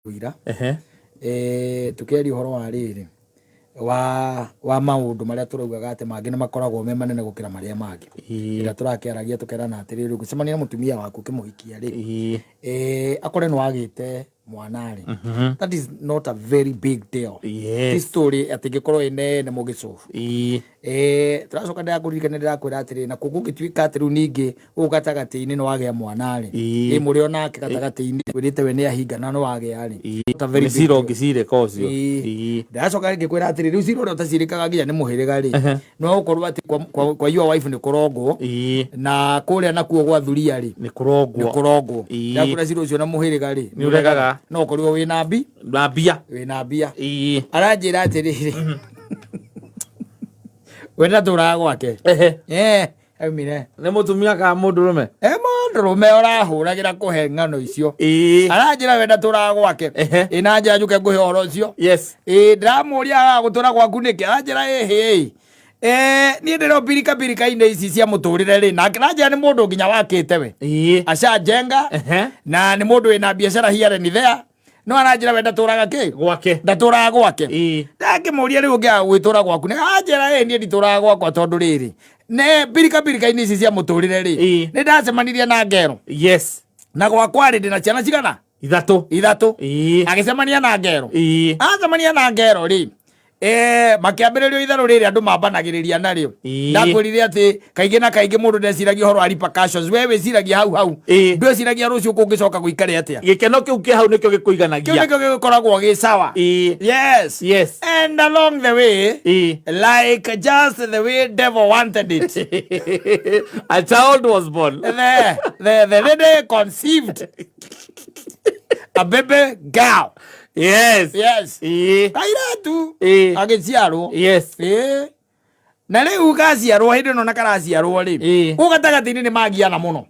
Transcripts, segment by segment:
Ira tũkĩaria ũhoro wa rĩrĩ wa maũndũ marĩa tũraugaga atĩ mangĩ nĩ makoragwo me manene gũkĩra marĩa mangĩ. Ĩrĩa tũrakĩaragia tũkerana atĩrĩrĩ, ũngĩcemania na mũtumia waku ũkĩmũhikia rĩ, akore nĩ wagĩte mwana rĩ, that is not a very big deal. Ti story atĩ ĩngĩkorwo ĩ nene mũgĩcobu. Tũracoka ndĩrakũririkania ndĩrakwĩra atĩrĩrĩ, na kũngĩtuĩka atĩ rĩu ningĩ gũkũ gatagatĩ-inĩ nĩ wagĩa mwana rĩ, ĩ mũrĩ o nake gatagatĩ-inĩ wĩrĩte we nĩ ahinga na nĩ wagĩa rĩ, not a very nĩ big cira deal. ũngĩcirĩka ũcio. Ndĩracoka ngĩkwĩra atĩrĩ, rĩu cira ũrĩa ũtacirĩkaga nginya nĩ mũhĩrĩga rĩ, no gũkorwo atĩ kwa your wife nĩ kũrongwo, na kũrĩa nakuo gwa thuria rĩ, nĩ kũrongwo. Nĩ kũrongwo. Ndakwĩra cira ũcio na mũhĩrĩga rĩ, Nĩ ũregaga. No ũkorirwo wĩna mbi na mbia. Wĩna mbia. Aranjĩra atĩrĩrĩ, we ndatũraga gwake. Aumire. Nĩ mũtumia kana mũndũrũme? Mũndũrũme ũrahũragĩra kũhe ng'ano icio. Aranjĩra we ndatũraga gwake. Ĩ na njĩra njũke ngũhe ũhoro ũcio. Ĩ ndĩramũria agaga gũtũra gwaku nĩkĩ? Aranjĩra ĩhĩ niĩ ndĩro birika birika-inĩ ici cia mũtũrĩre rĩ, nake aranjĩra nĩ mũndũ nginya wakĩte we. Ashajenga na nĩ mũndũ wĩna biacara here and there. No aranjĩra we ndatũraga kĩ? Gwake. Ndatũraga gwake. Ndakĩmũria rĩu ũngĩaga gwĩtũra gwaku nĩ anjĩra ĩ niĩ nditũraga gwakwa tondũ rĩrĩ ne birika birika-inĩ ici cia mũtũrĩre rĩ, nĩ ndacemanirie na ngero. Na gwakwa rĩ, ndĩna ciana cigana? 3. 3. Agĩcemania na ngero. Acemania na ngero rĩ, makĩambĩrĩrio itherũ rĩrĩ andũ mambanagĩrĩria narĩo. Ndakwĩrire atĩ kaingĩ na kaingĩ mũndũ ndeciragia ũhoro wa repercussions. We wĩciragia hau hau. Ndwĩciragia rũciũ kũngĩcoka gũikare atĩa. Gĩkeno kĩu kĩ hau nĩkĩo gĩkũiganagia. Kĩu nĩkĩo gĩgĩkoragwo gĩ sawa. Yes. And along the way, like just the way devil wanted it. A child was born. The lady conceived a baby girl. Yes. Kairatu. Agĩciarwo. Na rĩu gaciarwo hĩndĩ ĩno na karaciarwo rĩ, kũu gatagatĩ-inĩ nĩ magiana mũno.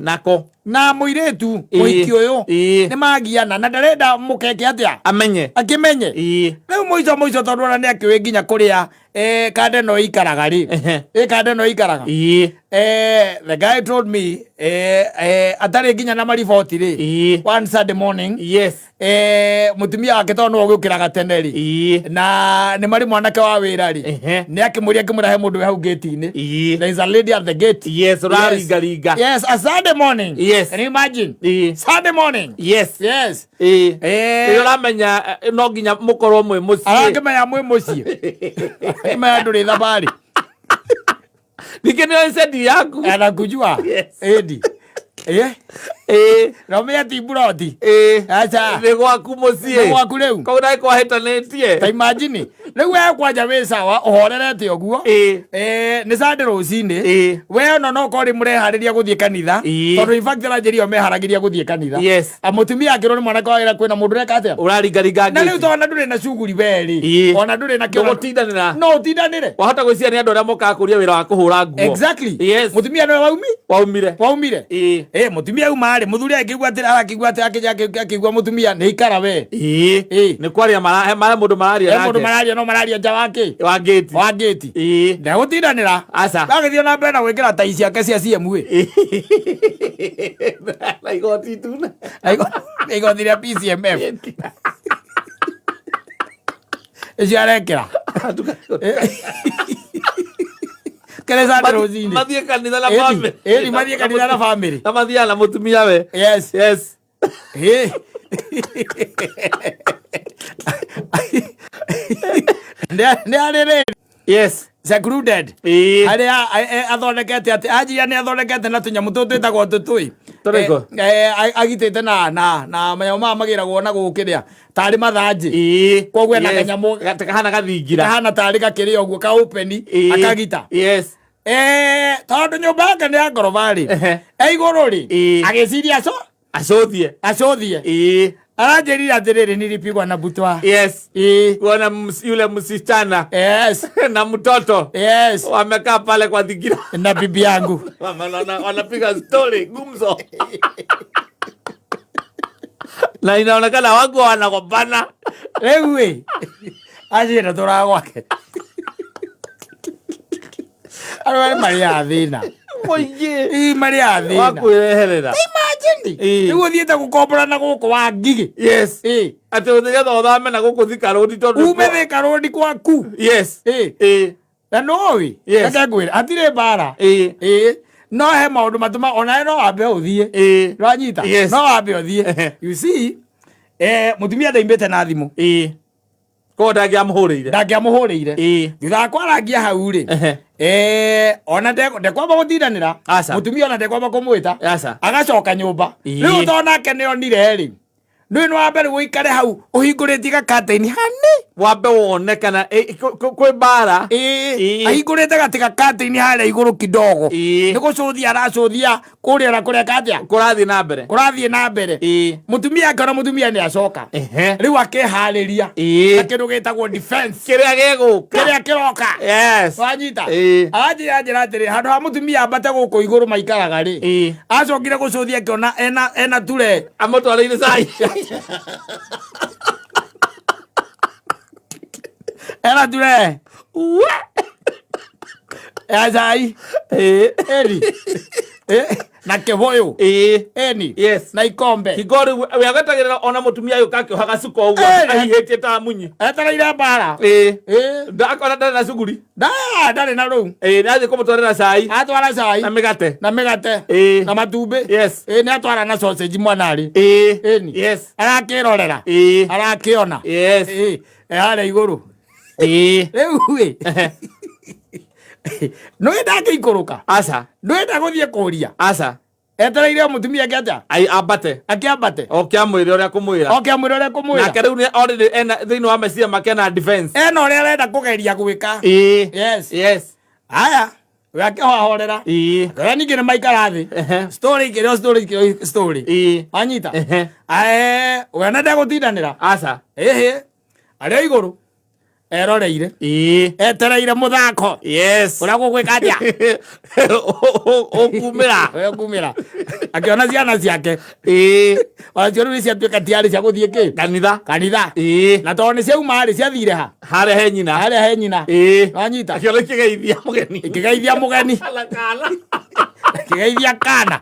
Nako. Na mũirĩtu, mũhiki ũyũ, nĩ magiana na ndarenda mũkeke atĩa? Amenye. Akĩmenye. Rĩu mũico mũico tondũ ona nĩ akĩũĩ nginya kũrĩa kande no ikaraga rĩ. Kande no ikaraga. The guy told me atarĩ nginya na mariboti rĩ. One Sunday morning. Mũtumia wake tondũ nĩwe ũgĩũkĩraga tene rĩ. Na nĩ marĩ mwanake wa wĩra rĩ. Nĩ akĩmũria akĩmwĩra he mũndũ wĩ hau gate-inĩ. There is a lady at the gate. Yes, ũraringaringa. Yes, a Sunday morning. Yes. Can you imagine? Sunday morning. Yes. Yes. Rĩrĩa ũramenya no nginya mũkorwo mwĩ mũciĩ. Arakĩmenya mwĩ mũciĩ. Arakĩmenya ndũrĩ thabarĩ. Ningĩ nĩ sendi yaku. Anakujua. Yes. Edi. Na ũmenye ti mburoti. Aca. Nĩ gwaku mũciĩ. Nĩ gwaku rĩu. Kau naĩ kwahĩtanĩtie. Ta imagine. Rĩu we kwanja wĩ sawa ũhorerete ũguo. Nĩ Sunday rũcinĩ. We ona no korĩ mũreharĩria gũthiĩ kanitha. Tondũ in fact aranjĩria o meharagĩria gũthiĩ kanitha. Yes. Mũtumia akĩrwo nĩ mwanake wa wĩra kwĩna mũndũ ũreka atĩa? Ũraringaringa Na rĩu ngĩti. tondũ ona ndũrĩ na cuguri we rĩ. Ona ndũrĩ na kĩo. Ndũgũtindanĩra. No ũtindanĩre. Wahota gwĩciria nĩ andũ arĩa mokaga kũria wĩra wa kũhũra nguo. Exactly. Yes. Mũtumia nĩwe waumi? Waumire. Waumire. Mũtumia auma rĩ, mũthuri akĩigua atĩ arakĩigua atĩ akĩigua mũtumia nĩ ikara we. Nĩ kwaria he mũndũ mararia He mũndũ nake. mararia no mararia nja wa kĩ? Wa ngĩti. Wa ngĩti. Ndegũtindanĩra. Aca. Agĩthiĩ na mbere na gwĩkĩra tai ciake cia CMA. Na igoti itune. Na igoti rĩa PCMF. Icio arekĩra. Kere Sunday rũcinĩ. Mathiĩ kanitha na Ĩni, family. ĩni, mathiĩ kanitha na family. Na mathiaga na mũtumia we. Yes. Yes. Nĩ arĩ rĩ? Yes. Secluded. Harĩa athondekete atĩ anjia nĩ athondekete na tũnyamũ tũtũ twĩtagwo tũtũi. Tũrĩkũ? Agitĩte na manyamũ maya magĩragwo na gũkĩrĩa tarĩ mathanjĩ. Koguo ena kanyamũ kahana gathingira. Kahana tarĩ gakĩrĩa ũguo ka open akagita. Yes. Tondũ nyũmba yake nĩ ya ngoroba rĩ. E igũrũ rĩ. Agĩciria aco Acũthie. Acũthie. Aranjĩrire atĩrĩrĩ, nilipigwa na butwa. Yes. Kuona yule msichana. Yes. Na mtoto. Yes. Wamekaa pale kwa thingira. Na bibi yangu. Wanapiga story gumzo. Na inaonekana wako wanagombana. Rĩu ĩ. Acio tũraga gwake. Andũ arĩa marĩ a thĩna. Mũingĩ. Ii marĩ Wa athĩna. kwĩreherera. Imagine. Ii. Rĩu ũthiĩte gũkombora na gũkũ wa ngigĩ. Yes. Ĩ. Atĩ nĩgetha ũthame na gũkũ Thika Road tondũ Ume Thika Road kwaku. Yes. Ĩ. Ĩ. Na nũĩ. Yes. Reke ngwĩre hatirĩ mbara. Ĩ. Ĩ. No he maũndũ matũma onawe no wambe ũthiĩ. Ĩ. Nĩwanyita? Yes. No wambe ũthiĩ. Ehe. You see, mũtumia ndaimbĩte na thimũ. Ĩ. Koguo ndangĩamũhũrĩire. Ndangĩamũhũrĩire. Ĩ. Thutha wa kwarangia hau rĩ. Ehe. Ona ndekwamba gũtindanĩra. Aca. Mũtumia ona ndekwamba kũmwĩta. Aca. Agacoka nyũmba. Ĩ. Rĩu tondũ nake nĩonire rĩ. Ndũĩ nĩ wambe rĩu ũikare hau ũhingũrĩtie gakateni hani. Wambe wone kana kwĩ mbara. Ĩ. Ĩ. Ahingũrĩte gatĩ gakateni harĩa igũrũ kidogo. Ĩ. Nĩ gũcũthia aracũthia kũrĩa na kũreka atĩa. Kũrathiĩ na mbere. Kũrathiĩ na mbere. Ĩ. Mũtumia akĩona mũtumia nĩ acoka. Ehe. Rĩu akĩharĩria. Ĩ. Na kĩndũ gĩtagwo defense. Kĩrĩa gĩgũka. Kĩrĩa kĩroka. Yes. Wanyita. Ĩ. Aranjĩra njĩra atĩrĩ handũ ha mũtumia ambate gũkũ igũrũ maikaraga rĩ. Ĩ. Acokire gũcũthia akĩona ena ture. Amũtwarĩire cai. Ena ture. We. Ya cai. Ĩ. Eni. Na kĩbũyũ. Ĩ. Eni. Yes. Na ikombe. Hingo rĩu we agetagĩrĩra ona mũtumia ũyũ kakĩoha gacuka ũguo Ĩ. ahihĩtie ta munyi. Etereire mbara. Ĩ. Ĩ. Ndakora ndarĩ na cuguri. Ndarĩ na rũu. Ĩ, nĩathiĩ kũmũtwarĩra cai Atwara cai. na mĩgate. Na mĩgate. Ĩ. Na matumbĩ. Yes. Ĩ nĩ atwara na sausage mwana arĩ. Ĩ. Ĩni. Yes. Arakĩrorera. Ĩ. Arakĩona. Yes. Ĩ. Harĩa igũrũ. Ĩ. Rĩu ĩ. Nĩwĩ ndangĩikũrũka. Aca. Ndwenda gũthiĩ kũria. Aca. Etereire mũtumia ake atĩa? Ai ambate. Akĩambate. Oke amwĩre ũrĩa kũmwĩra. Oke amwĩre ũrĩa kũmwĩra. Nake rĩu nĩ already ena thĩinĩ wa meciria make ena defense. Ena ũrĩa arenda kũgeria gwĩka. Ĩ. Yes. Yes. Haya. We akĩhohorera. Ĩ. Akĩona ningĩ nĩ maikara thĩ. Ehe. Story ikĩrĩ o story ikĩrĩ o story. Ĩ. Wanyita? Ehe. Ae, we ona ndegũtindanĩra. Aca. Ĩhĩ. Arĩ o igũrũ. Eroreire. Ĩ. Etereire mũthako. Yes. Ũrĩa gũgwĩka atĩa? Ũkumĩra. Ũrĩa ũkumĩra. Akĩona ciana ciake. Ĩ. Onacio rĩu nĩ ciatuĩka tiarĩ cia gũthiĩ kĩ? Kanitha. Kanitha. Ĩ. Na tondũ nĩ ciauma rĩ ciathire ha? Harĩa he nyina. Harĩa he nyina. Ĩ. Wanyita? Akĩona ikĩgeithia mũgeni. Ikĩgeithia mũgeni. Kana kana. Ikĩgeithia kana.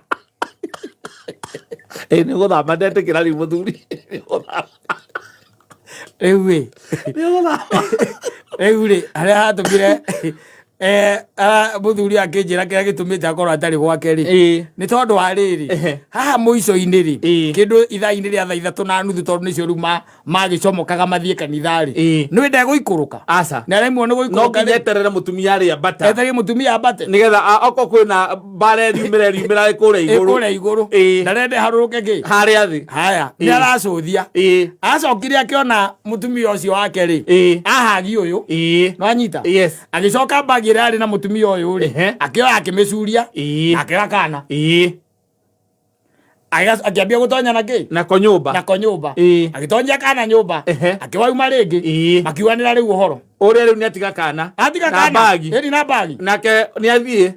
Ĩ nĩ gũthamba ndetĩkĩra rĩu mũthuri. Nĩ gũthamba. Rĩu ĩ. Nĩ gũthamba. Rĩu rĩ harĩa hatũmire mũthuri akĩnjĩra kĩrĩa gĩtũmĩte akorwo atarĩ gwake rĩ. Ĩ. Nĩ tondũ wa rĩrĩ Ehe. haha mũico-inĩ rĩ Ĩ. kĩndũ ithaa-inĩ rĩa 3:30 tondũ nĩcio rĩu magĩcomokaga mathiĩ kanitha rĩ Ĩ. nĩ ndegũikũrũka. Aca. Nĩ aremwo nĩ No gũikũrũka nginya rĩ. eterere mũtumia arĩa ambata. Etereire mũtumia ambate. Nĩgetha okorwo kwĩna mbara ĩriumĩra ĩriumĩra kũrĩa Ĩ igũrũ. kũrĩa igũrũ. Ĩ. Ndarenda harũrũke kĩ. Harĩa thĩ. Haya Ĩ. nĩ aracũthia. Ĩ. Acokire akĩona mũtumia ũcio wake rĩ. Ĩ. Ahagi ũyũ. Ĩ. Nĩwanyita? Yes. Agĩcoka mbagi ĩrĩa yarĩ na mũtumia ũyũ rĩ. Ehe. Akĩoya akĩmĩcuria. Ĩ. Na akĩoya kana. Ĩ. Akĩambia gũtonya na kĩ? Nako nyũmba. Nako nyũmba. Ĩ. Agĩtonyia kana nyũmba. Ehe. Akĩwauma rĩngĩ. Ĩ. Makiuganĩra rĩu ũhoro. Ũrĩa rĩu nĩatiga kana. Atiga Na kana. mbagi. Ĩni na mbagi. Nake nĩathiĩ.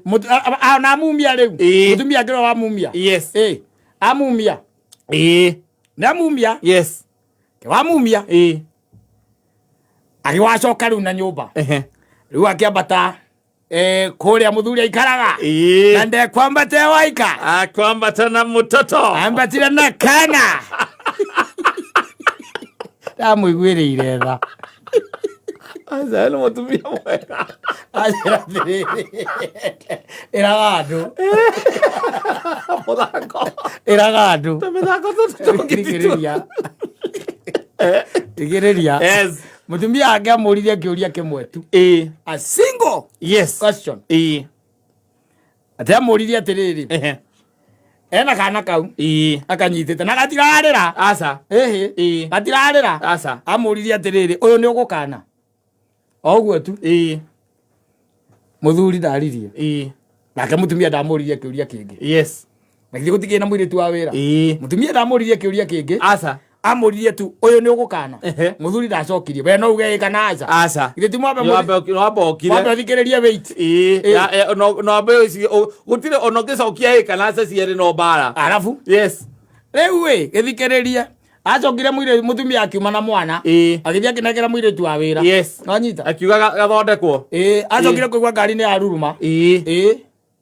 Na amumia rĩu. Ĩ. Mũtumia akĩrwo wamumia. Yes. Ĩ. Amumia. Ĩ. Nĩ amumia. Yes. Wamumia. Ĩ. Agĩwacoka rĩu na nyũmba. Ehe. Rĩu akĩambata kũrĩa mũthuri aikaraga. Ĩ. Na ndekwambate waika. Akwambata na mũtoto. Ambatire na kana. Ndamũiguĩrĩire tha. Aca nĩ mũtumia mwega. Anjĩra atĩrĩrĩ. Ĩraga andũ. Mũthako. Ĩraga andũ. Mĩthako tũtũngĩtitua. Thikĩrĩria. Thikĩrĩria. Yes. Mũtumia wake amũririe kĩũria kĩmwe tu. Ĩ. A single Yes. question. Ĩ. Atĩ amũririe atĩrĩrĩ. Ehe. Ena kana kau. Ĩ. Akanyitĩte na gatirarĩra. Aca. Ĩhĩ. Ĩ. Gatirarĩra. Aca. Amũririe atĩrĩrĩ ũyũ nĩ ũgũkana. O ũguo tu. Ĩ. Mũthuri ndaririe. Ĩ. Nake mũtumia ndamũririe kĩũria kĩngĩ. Yes. Na githĩ gũtikĩrĩ na mũirĩtu wa wĩra. Ĩ. Mũtumia ndamũririe kĩũria kĩngĩ. Aca. Amũririe tu ũyũ nĩ ũgũkana. Ehe. Mũthuri ndacokirie. We no uge ĩ kana aca. Aca. Githĩ ti mwambe Nwambe mwambe ũkire. ũthikĩrĩrie wait. Ĩ. Ĩ. Nwambe gũtirĩ ona ũngĩcokia ĩ kana aca cierĩ no mbara. Arabu Yes. rĩu ĩ gĩthikĩrĩrie. Acokire mũirĩtu mũtumia akiuma na mwana. Ĩ. Agĩthiĩ akĩnengera mũirĩtu wa wĩra. Yes. Nwanyita? Akiuga gathondekwo. Ĩ acokire kũigua ngari nĩ yaruruma. Ĩ. Ĩ.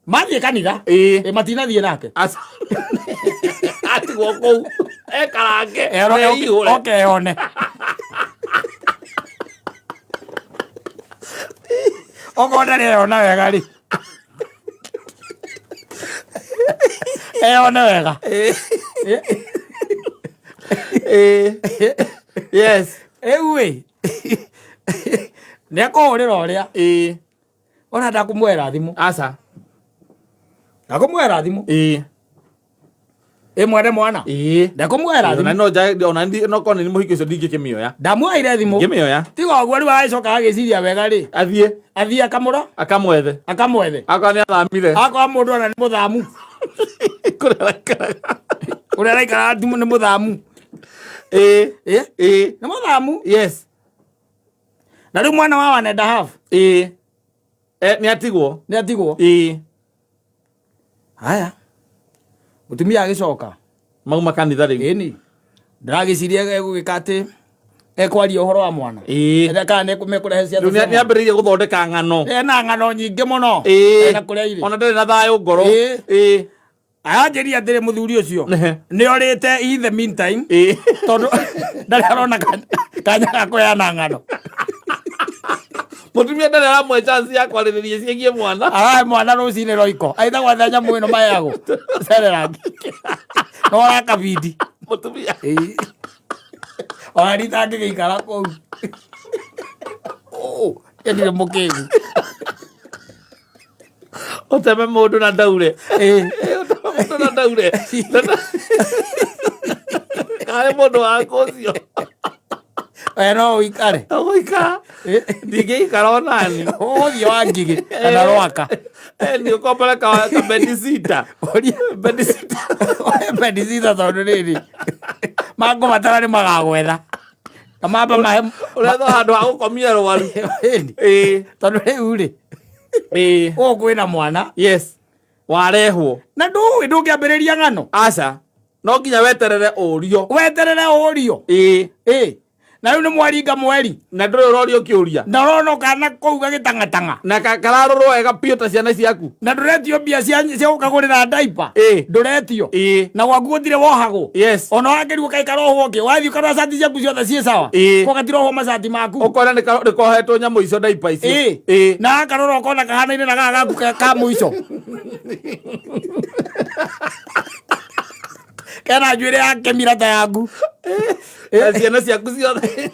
Mathiĩ kanitha. Ĩĩ. Ĩ, matinathiĩ nake. Aca. Atigwo kũu ekarange Ero eihũre. okeyone. Okorwo ndarĩ eyona wega rĩ. Eyone wega. Ĩĩ. Yes. Rĩu ĩ nĩ akũhũrĩra ũrĩa Ĩĩ. ona ndakũmwera thimũ. Aca. Ndakũmwera thimũ. Ĩĩ. Ĩ mwene mwana. Ĩĩ. Ndakũmwera Ona thimũ. no nja ona ndi no korwo nĩ mũhiki ũcio ndingĩkĩmĩoya. Ndamwoire thimũ. Ngĩmĩoya. Tiga ũguo rĩu agĩcoka agĩciria wega rĩ. Athiĩ Athiĩ akamũra akamwethe. akamwethe. Akorwo nĩ athamire. Akorwo mũndũ ona nĩ mũthamu. Kũrĩa araikaraga. Ũrĩa araikara nĩ mũthamu. Ĩĩ. Ĩ? Ĩĩ. Nĩ mũthamu. Yes. Na rĩu mwana wa 1.5 Ĩĩ. Eh, nĩ atigwo. nĩ atigwo. Ĩĩ. Haya. Mũtumia agĩcoka. Mauma kanitha rĩu. Ĩni. Ndĩragĩciria egũgĩka atĩ ekwaria ũhoro wa mwana. Ĩĩ. Ĩrĩa kana nĩ mekũrehe ciana. Rĩu nĩ ambĩrĩirie gũthondeka ng'ano. Ena ng'ano nyingĩ mũno. Ĩĩ. Ena kũrĩa irĩ. Ona ndarĩ na thayũ ngoro. Ĩĩ. Ĩĩ. Aranjĩria atĩrĩ mũthuri ũcio. Ehe. Nĩ orĩte in the meantime. Ĩĩ. Tondũ ndarĩ arona kanya ga kũheana ng'ano. Mũtumia ndarĩ aramũhe chance ya kwarĩrĩria ciĩgiĩ mwana. Arahe mwana rũcinĩ roiko. Aitha gwetha nyamũ ĩno maheagwo. Cereraki. No arakabindi. Mũtumia. Ĩĩ. Ona ritangĩgĩikara kũu. Ũ, endire mũkĩgu. Ũteme mũndũ na ndaure. Ĩĩ. Ũteme mũndũ na ndaure. Karĩ mũndũ waku ũcio. We no ũikare. Ũgũikara. Ndingĩikara onani. Ũgũthiĩ wa ngigĩ kana rwaka. Nĩ ũkombore ka bedsitter. Ũria Bedsitter. bedsitter tondũ rĩrĩ mangũbatara nĩ magagwetha. Na mamba mahe Ũretha handũ ha gũkomia rwaru. Ĩni. Ĩĩ. Tondũ rĩu rĩ Ĩĩ. gũkũ kwĩna mwana Yes. Warehwo. na ndũĩ ndũngĩambĩrĩria ng'ano Aca. No nginya weterere ũrio. weterere ũrio. Ĩĩ. Ĩ. Na rĩu nĩ mwaringa mweri Na ndũrĩ ũrorio kĩũria. na ũrona kana kũu gagĩtang'atang'a Na kararorwo wega biũ ta ciana ciaku. na ndũretio mbia cia cia gũkagũrĩra ndaipa Ĩĩ. ndũretio Ĩĩ. na gwaku gũtirĩ wohagwo Yes. ona wakĩrigwo kaikara ohwo kĩ wathiĩ ũkarora cati ciaku ciothe ciĩ sawa Ĩĩ. ko gatirohwo macati maku Ũkona nĩ kohetwo nyamũ icio ndaipa icio. Ĩĩ. Ĩĩ. Na gakarora ũkona kahanaine na gaka gaku ka mũico kena njuĩrĩ ya kĩmira ta yaku Na ciana ciaku ciothe.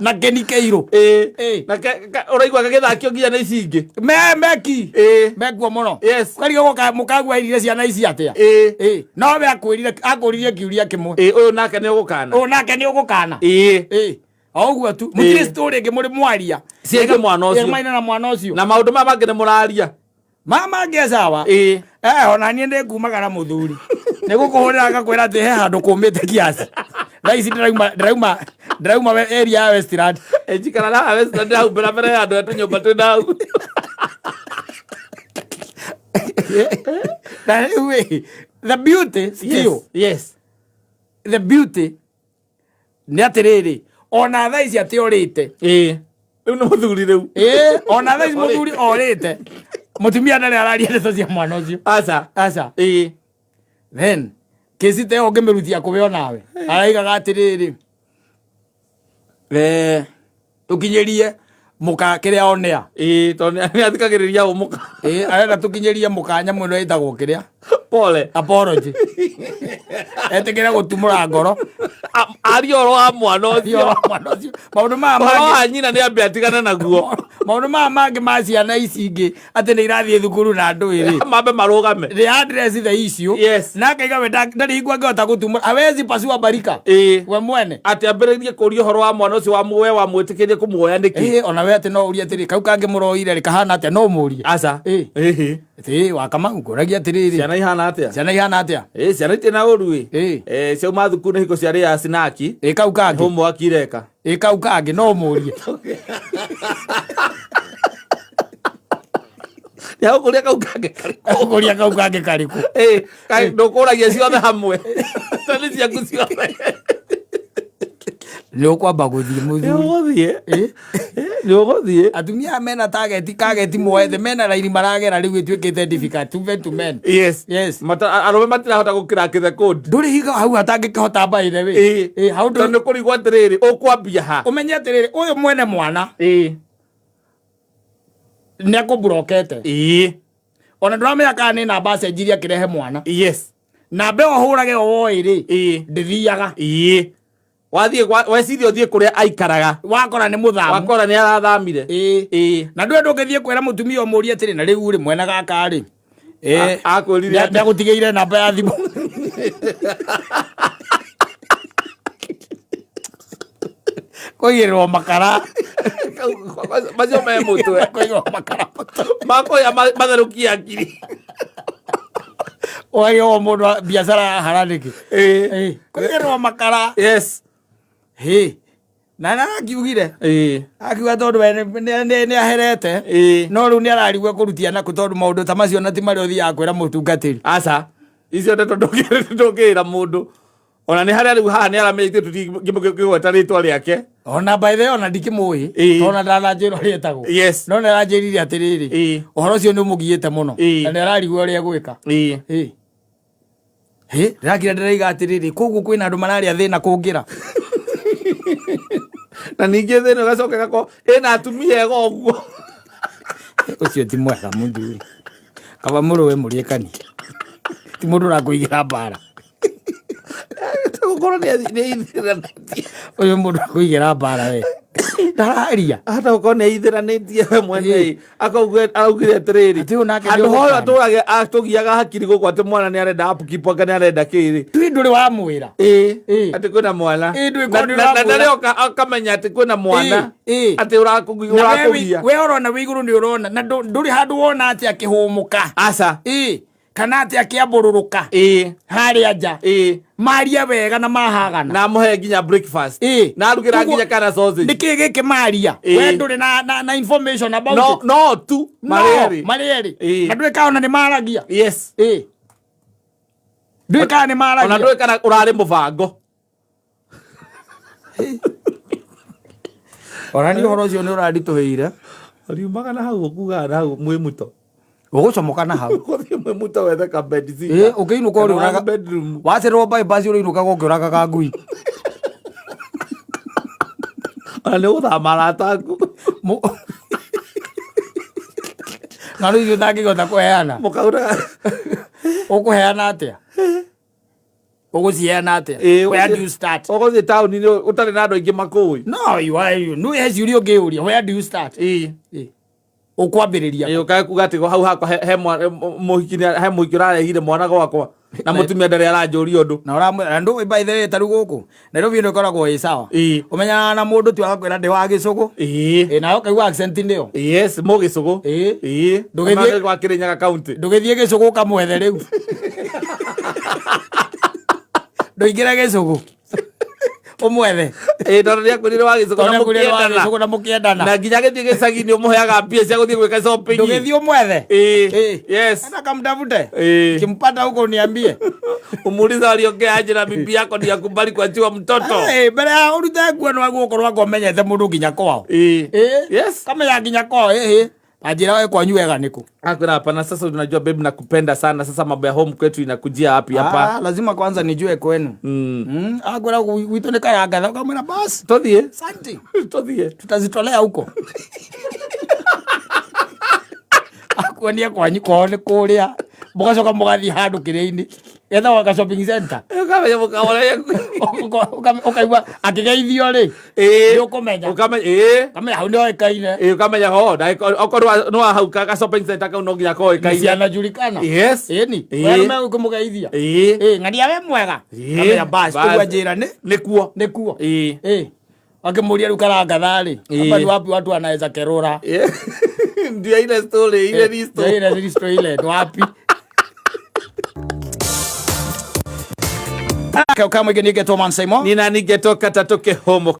Na kĩni kĩirũ. Ĩĩ. Ĩĩ. Na ũraigua gagĩthakio nginya nĩ ici ingĩ. Me meki. Ĩĩ. Mekuo mũno. Yes. Ũkarigwo mũkagua irire ciana ici atĩa. Ĩĩ. Ĩĩ. No we akwĩrire akũririe kĩũria kĩmwe. Ĩĩ, ũyũ nake nĩ ũgũkana. Ũyũ nake nĩ ũgũkana. Ĩĩ. Ĩĩ. O ũguo tu. Mũtirĩ story ĩngĩ mũrĩ mwaria. Ciĩgiĩ mwana ũcio. Maina na mwana ũcio. Na maũndũ maya mangĩ nĩ mũraria. Mama ngĩ sawa. Ĩĩ. Eh, ona niĩ ndĩ kumagara mũthuri. Nĩ gũkũhũrĩra ngakwĩra atĩ he handũ kũmĩte kiasi. Thaa ici ndĩrauma ndĩrauma ndĩrauma area ya Westland. Njikara na Westland hau mbere mbere ya andũ a tũnyũmba twĩ na hau. Na rĩu ĩ, the beauty still, Yes. the beauty nĩ atĩrĩrĩ, ona thaa ici atĩ orĩte. Ĩĩ. Rĩu nĩ mũthuri rĩu. Ĩĩ, ona thaa ici mũthuri orĩte. Mũtumia ndarĩ araria ndeto cia mwana ũcio. Aca. Aca. Ĩĩ. Then kĩci ta ĩyo ũngĩmĩrutia kũwe onawe araigaga atĩrĩrĩ tũkinyĩrie mũka kĩrĩa onea. Ĩĩ, tondũ nĩ athikagĩrĩria ũ mũka. Ĩĩ, arenda tũkinyĩrie mũka nyamũ ĩno ĩtagwo kĩrĩa Pole. Apology etĩkĩre gũtumũra ngoro. Aria ũhoro wa mwana ũcio. Mwana ũcio. Maũndũ maya Ũhoro mangĩ wa nyina nĩ ambe atigane naguo. Maũndũ maya mangĩ ma ciana ici ingĩ atĩ nĩ irathiĩ thukuru na ndũĩ rĩ Mambe marũgame. They address the issue. Yes. Na akaiga we ndarĩ hingo angĩhota gũtumũra awezi pasua barika. Ĩĩ. We mwene. Atĩ ambĩrĩrie kũria ũhoro wa mwana ũcio wa we wamwĩtĩkĩrie kũmuoya nĩkĩ. Ĩĩ, ona we atĩ no ũrie atĩrĩ kau kangĩ mũroire rĩ kahana atĩa no ũmũrie. Aca. Ĩĩ. Ĩhĩ. Ĩĩ, wakamau ngũragia atĩrĩrĩ. Ciana ihana atĩa? Ciana ihana atĩa? Ĩĩ, ciana itirĩ na ũru ĩ. Ĩĩ. Eh, ciauma thukuru nĩ hingo ciarĩaga sinaki. Ĩĩ, kau kangĩ. Homework ireka. Ĩĩ, kau kangĩ no ũmũrie. Nĩ agũkũria kau kangĩ karĩkũ? Ũkũria kau kangĩ karĩkũ? Ĩĩ, ndũkũragia ciothe hamwe. To nĩ ciaku ciothe. Nĩ ũkwamba gũthiĩ Nĩ mũthuri. ũgũthiĩ. Ĩĩ. Nĩ ũgũthiĩ. Atumia aya mena target kageti moethe mena raini maragera rĩu ĩtuĩkĩte difficult to men to men. Yes. Yes. Arũme matirahota gũkĩra the code. Ndũrĩ higa hau hatangĩkĩhota by the way. Ĩĩ. Ĩĩ, hau Tondũ nĩ kũrigwo atĩrĩrĩ, ũkwambia ha? Ũmenye atĩrĩrĩ, ũyũ mwene mwana Ĩĩ. nĩ akũmburokete. Ĩĩ. Ona ndũramenya kana nĩ namba acenjirie akĩrehe mwana. Yes. Namba ĩyo hũrage o woĩ rĩ, Ĩĩ. ndĩthiaga. Ĩĩ. Wathiĩ weciria ũthiĩ kũrĩa aikaraga. Wakora nĩ mũthamu. Wakora nĩ arathamire. Ĩĩ. Ĩĩ. Na ndũĩ ndũngĩthiĩ kwĩra mũtumia ũmũrie atĩrĩ, na rĩu rĩ mwena gaka rĩ. Ĩĩ. Akwĩrire atĩa? Nĩagũtigĩire namba ya thimũ. Kũigĩrĩrwo makara. Macio me mũtwe. Kũigĩrĩrwo makara mũtwe. Makoya matherũkie hakiri. Ũgagĩrwo mũndũ biacara ya hara nĩkĩ? Ĩĩ. Ĩĩ. Kũigĩrĩrwo makara. Yes. Hĩ. Na narakiugire. Ĩĩ. Akiuga tondũ we nĩ aherete. Ĩĩ. No rĩu nĩ ararigwo kũrutia nakũ tondũ maũndũ ta macio na ti marĩa ũthiaga kwĩra mũtungatĩri. Aca. Icio ndeto ndũngĩĩra mũndũ. Ona nĩ harĩa rĩu haha nĩ aramenya ithuĩ tũtingĩgweta rĩtwa rĩake. Ona by the way ona ndikĩmũĩ. Ĩĩ. Tondũ ona ndananjĩra ũrĩa etagwo. Yes. No nĩ aranjĩrire atĩrĩrĩ. Ĩĩ. Ũhoro ũcio nĩ ũmũgiĩte mũno. Ĩĩ. Na nĩ ararigwo ũrĩa egwĩka. Ĩĩ. Ĩĩ. Hĩ, ndĩrakira ndĩraiga atĩrĩrĩ, koguo kwĩna andũ mararĩa thĩna kũngĩra. Na ningĩ thĩna ũgacoka ĩgakorwo ĩna atumia ega ũguo. Ũcio ti mwega mũthuri. Kaba mũrũwe mũrĩkanie. Ti mũndũ ũrakũigĩra mbara. Gũkorwo nĩ aithĩranĩtie. Ũyũ mũndũ ũrakũigĩra mbara we. Ndararia. Hata gũkorwo nĩ aithĩranĩtie we mwene akauga araugire atĩrĩrĩ, Atĩ ũyũ nake handũ nĩ hothe ũgũkana. atũrage atũgiaga hakiri gũkũ atĩ mwana nĩ arenda upkeep anga nĩ arenda kĩrĩ. Tui ndũrĩ wamwĩra. Ĩĩ. Ĩĩ. Atĩ kwĩna mwana. Ĩĩ, ndũĩ Na- korwo nĩ na ũramwĩra. ndarĩ oka akamenya atĩ kwĩna mwana. Ĩĩ, ĩĩ. Atĩ Na we ũrakũgia. we ũrona wĩ igũrũ nĩ ũrona na ndũrĩ handũ wona atĩ akĩhũmũka. Aca. Ĩĩ. Kana atĩ akĩambũrũrũka. Ĩĩ. Harĩa nja. Ĩĩ. Maria wega na mahagana. Na amũhe nginya breakfast. Ĩĩ. Na arugĩra Koguo- nginya kana sausage. Nĩkĩ gĩkĩ maria? Ĩĩ. We ndũrĩ na information about No it. no tu No, marĩ erĩ. marĩ erĩ. Ĩĩ. Na ndũĩ kana ona nĩ maragia. Yes. Ĩĩ. Ndũĩ kana nĩ Ona maragia. ndũĩ kana ũrarĩ mũbango. Ona niĩ ũhoro ũcio nĩ ũranditũhĩire. Riumaga na hau ũkugaga na hau mwĩ muto. Ũgũcomoka na hau. Ũgũthiĩ mwĩ muto wethe ka bed sitter. Ĩĩ, ũkĩinũka Kana ũrĩũraga. one bedroom. Wacererwo bypass ũrĩinũkaga ũkĩũragaga ngui. Ona nĩ ũgũthama arata aku. Ng'ano icio ũtangĩhota kũheana. Mũkauraga. Ũkũheana atĩa? Ũgũciheana atĩa? Ĩĩ, Where do you start? Ũgũthiĩ taũni-inĩ ũtarĩ na andũ aingĩ makũĩ. No, you are you. No, he ciũria ũngĩũria. Where do you start? Ĩĩ. Ĩĩ. Ũkwambĩrĩria. Ĩĩ, ũkae kuga atĩ hau hakwa he mũhiki he mũhiki ũrarehire mwana gwakwa na mũtumia ndarĩ aranjũria ũndũ. Na ũramwĩra ndũĩ by the way ta rĩu gũkũ Nairobi ĩno ĩkoragwo ĩ sawa. Ĩĩ. Ũmenyanaga na mũndũ tu agakwĩra ndĩ wa gĩcũgũ. Ĩĩ. Ĩĩ, nawe ũkaigua accent nĩyo. Yes, mũgĩcũgũ. Ĩĩ. Ĩĩ. Ndũgĩthiĩ- Wa Kĩrĩnyaga county. Ndũgĩthiĩ gĩcũgũ ũkamwethe rĩu. Ndũingĩre gĩcũgũ. Ũmwethe. Ĩĩ, tondũ nĩakwĩrire wa gĩcũgũ Tondũ na nĩakwĩrire wa mũkĩendana. gĩcũgũ na mũkĩendana. Na nginya agĩthiĩ gĩcagi-inĩ ũmũheaga mbia cia gũthiĩ gwĩka shopping. Ndũgĩthiĩ ũmwethe. Ĩĩ. Ĩĩ. Yes. Enda kamtafute. Ĩĩ. Kimpata huko niambie. Umuulize aliongea aje na bibi yako ndio akubali kuachiwa mtoto. Ĩĩ, mbere ya ũrute nguo nĩ wagĩrĩirwo gũkorwo anga ũmenyete mũndũ nginya kwao. Ĩĩ. Ĩĩ. Yes. Kamenya nginya kwao ĩĩ. Anjĩra we kwanyu wega nĩkũ? Akwĩra hapana, sasa unajua babe nakupenda sana. Sasa mambo ya home kwetu inakujia wapi hapa? Ah, lazima kwanza nijue kwenu. Akwĩra gwitũ nĩ Kayangatha, ũkamwĩra basi. Tũthiĩ. Asante. Tũthiĩ. Tutazitolea huko. Akuonia kwanyu kwao nĩ kũrĩa. Mũgacoka mũgathiĩ handũ kĩrĩa-inĩ. Getha ka shopping center. Ũkamenya mũkaona Ũkaigua akĩgeithio rĩ. Ĩĩ. Nĩ ũkũmenya. Ũkamenya ĩĩ. Kamenya hau nĩoĩkaine. Ĩĩ ũkamenya ho na okorwo nĩ wa hau ka shopping center kau no nginya koĩkaine. Cianajulikana. Yes. Ĩni. Ĩĩ. We arũme ũkĩmũgeithia. Ĩĩ. Ĩĩ, ng'ania we mwega. Ĩĩ. Kamenya basi Basi. ũguo anjĩra nĩ Nĩkuo. nĩkuo. Ĩĩ. Ĩĩ. Akĩmũria rĩu Karangatha rĩ. Ĩĩ. Hapa ni wapi watu wanaweza kerora? Ĩĩ. Ndio ile story, ile risto. Ndio ile risto ile ni wapi? Kama nige Thomas Simon. Nina nigetoka tatoke homo.